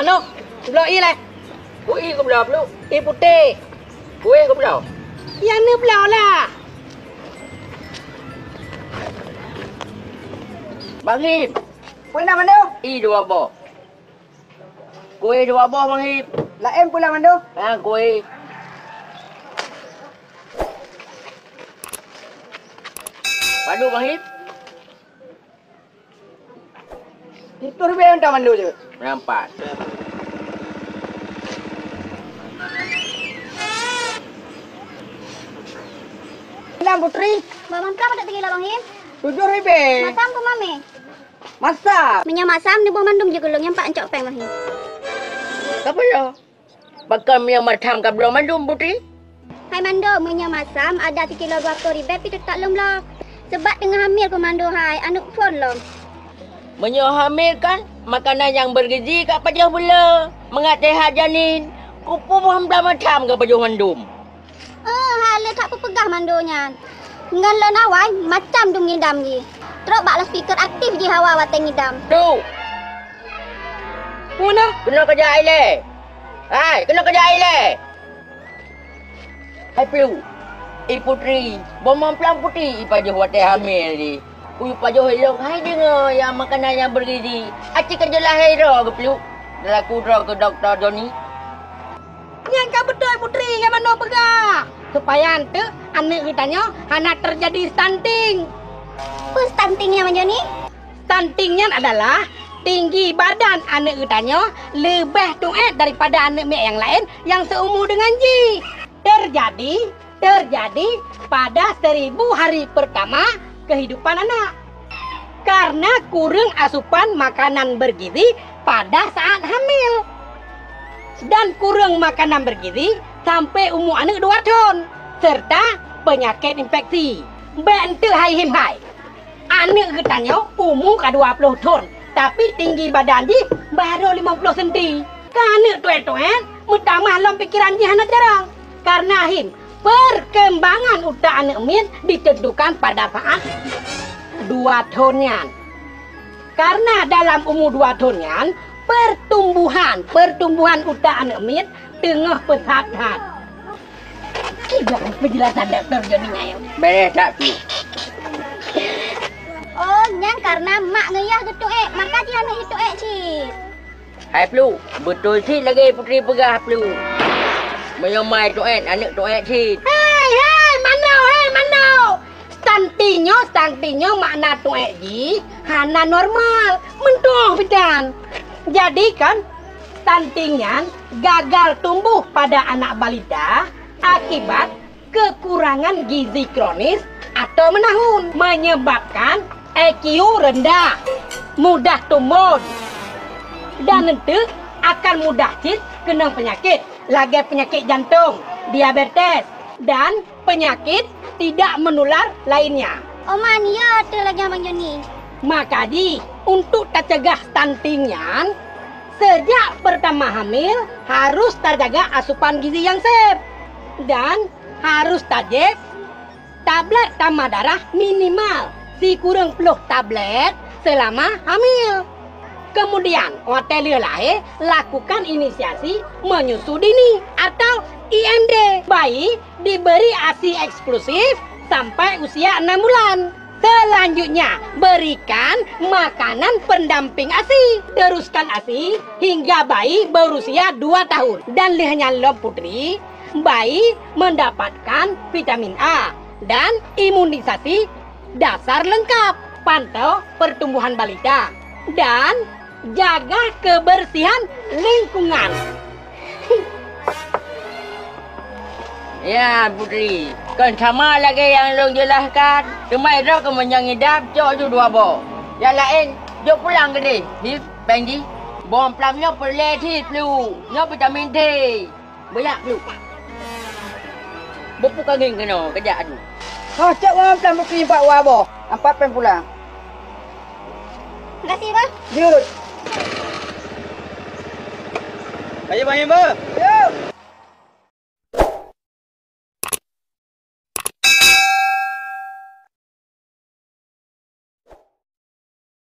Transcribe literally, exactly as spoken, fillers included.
Anu, bloe ie lé. Kue ie keu bloe, Pelu? Ie putéh. Kue keu bloe? Nyang neubloe lah. Bang Him. Peue na mandum? Ie dua boh. Kue dua boh, Bang Him. Laén peue na mandum? Ha, kue. Padum, Bang Him? Sireutôh ribèe mantong mandum jeuet. Meurah pat. Nam Putri. Bak mantong pat teungoh Bang Him? Tujoh ribèe. Masam peue mamèh? Masam. Meunyoe masam, neuboh mandum jih keu lôn, nyan pat neucok péng Bang Him. Ka peue nyoe? Pakon meunyoe masam ka bloe mandum, Putri? Hai Mando, meunyoe masam ada sikilo dua ploh ribèe pih teutap lôn bloe. Sabab teungoh hamil keu Mando hai, aneuk phôn lom. Meunyoe hamil kan, makanan nyang bergizi ka pajoh beu le, mangat seuhat janin. Keupeue boh bloe masam ka pajoh mandum? Eh, hai lé that peupeugah Mando nyan. Ngon lôn awai macam dum ngidam jih. Trok bak loudspeaker aktif jih hawa watèe ngidam. Tu. Peue na? Keunoe keujak ilèe. Hai, keunoe keujak ilèe. Hai Pelu. Ie Putri, boh meumplam Putri ie pajoh watèe hamil jih. Kuyue pajoh ilôn hai deungoe nyang makanan nyang bergizi. Aci ka jeulaih hai droe keu Pelu. Laku droe keu Dokto Joni. Nyan ka beutôi Putri nyang Mando peugah, supaya eunteuk aneuk geutanyoe hana teujadi stunting. Peue stunting nyan, Bang Joni? Stunting nyan adalah tinggi badan aneuk geutanyoe leubeh tuét daripada aneuk miet nyang laén nyang seumu deungon jih. Teujadi, teujadi pada seribu hari pertama kehidupan anak. Karena kureueng asupan makanan bergizi pada saat hamil. Dan kureueng makanan bergizi sampai umu aneuk dua thon, serta penyakit infeksi. Bèk eunteuk hai Him hai. Aneuk geutanyoe umu ka dua ploh thon, tapi tinggi badan jih barô limong ploh senti. Keu aneuk tuét-tuét meutamah lom pikeran jih hana carông. Karena Him, perkembangan utak aneuk miet ditentukan pada saat dua thon nyan. Karena dalam umu dua thon nyan, pertumbuhan, pertumbuhan utak aneuk miet teungoh peusat that. Kiban penjelasan doktor Joni nyan? Beres that pih. Oh, nyan karena mak ngon yah geutuét, maka jih aneuk jih tuét cit. Hai Pelu, beutôi cit lagèe Putri peugah Pelu. Meunyoe ma tuét, aneuk tuét cit. Hai, hai, Mando, hai, Mando. Stunting nyoe, stunting nyoe makna tuét jih hana normal, meuntôh bidan. Jadi kan, stunting nyan gagal tumbuh pada anak balita akibat kekurangan gizi kronis atau menahun, menyebabkan I Q rendah, mudah tumbon, dan eunteuk akan mudah cit keunong peunyakét lagèe peunyakét jantông, diabetes, dan penyakit tidak menular lainnya. Oman, ya, beutôi lagèe Bang Joni. Maka jih, untuk tacegah stunting nyan, sejak pertama hamil harus tajaga asupan gizi yang sép dan harus tajép tablet tamah darah minimal sikureueng ploh tablet selama hamil. Kemudian, watèe lheueh lahé, lakukan inisiasi menyusu dini atau I M D. Bayi diberi ASI eksklusif sampai usia enam bulan. Selanjutnya, berikan makanan pendamping ASI. Teruskan ASI hingga bayi berusia dua tahun. Dan lheueh nyan lom Putri, bayi mendapatkan vitamin A dan imunisasi dasar lengkap. Pantau pertumbuhan balita dan jaga kebersihan lingkungan. Ya, Putri, kon sama lagèe nyang lôn jelaskan. Teuma droe keu meunyoe ngidam, cok ju dua boh. Nyang laén, jok pulang keudeh. Hi, péng jih. Boh plam nyoe peureulèe cit Pelu. Nyoe vitamin C. Beuyak Pelu. Beupuk kageng keunoe, keujak adu. Ho, cok boh plam Putri empat dua boh. Empat péng pulang. Makasih, Bah. Jeuet. Ayo, Bah, Bah.